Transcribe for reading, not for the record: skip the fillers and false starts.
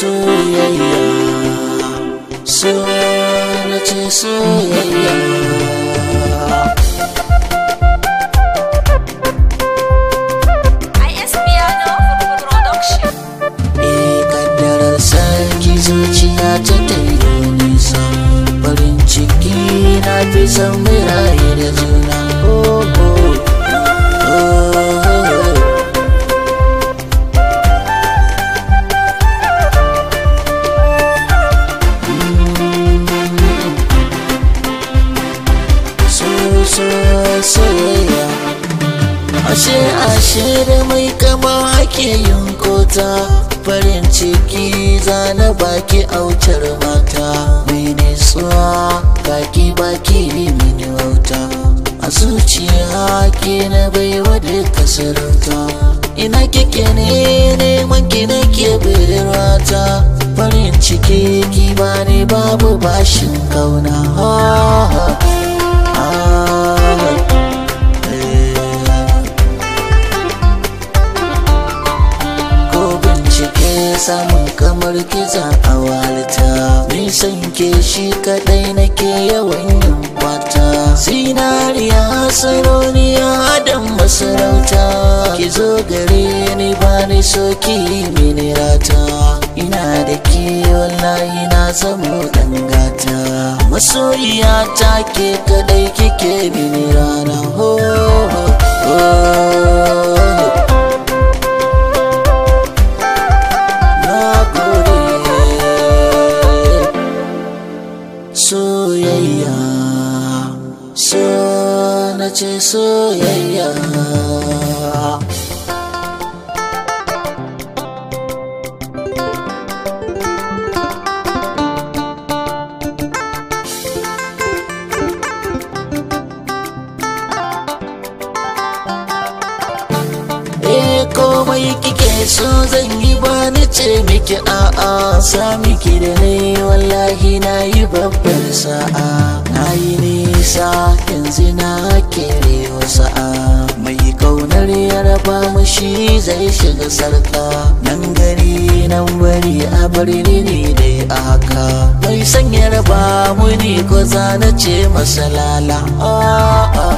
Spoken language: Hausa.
Soyayya, so na ce soyayya. IS Piano Production. Eh, kaddarar sarki zuciya ta tayo nisa, farin ciki na fi son mu rayu da juna. Oh, oh, oh, oh. So, so, soyayya. Ashe ashe da mai kama ake yin kota, farin ciki zana baki autar mata, mai nutsuwa baki baki mini wauta, a zuciya ke na baiwa duka sarauta. Ina kike ne neman ki nake budurwata, farin ciki ki bani babu bashin kauna. Ah, ah, eh. Ko bincike samun kamar kiza a walta, nisan ke shi kadai nake yawan yin kwata. Zinariya sarauniya adam masarauta, ki zo gare ni ba ni so ki mini rata. Ina da ke wallahi na zamo dan gata, masoyiya ta ke kadai kike mini rana. Ho, ho, ho. Na gode. Soyayya, so na ce soyayya. Eh, komai kike so zan yi ba ni ce miki a'a, sa miki da ni wallahi na yi babbar sa'a. Na yi nisa yanzu na kere sa'a, mai kaunar ya raba mu shi zai shiga sarka. Nan gari nan bari a bari ni ne dai a haka, mai son ya raba mu ni ko za na ce masa lala. Ah, ah,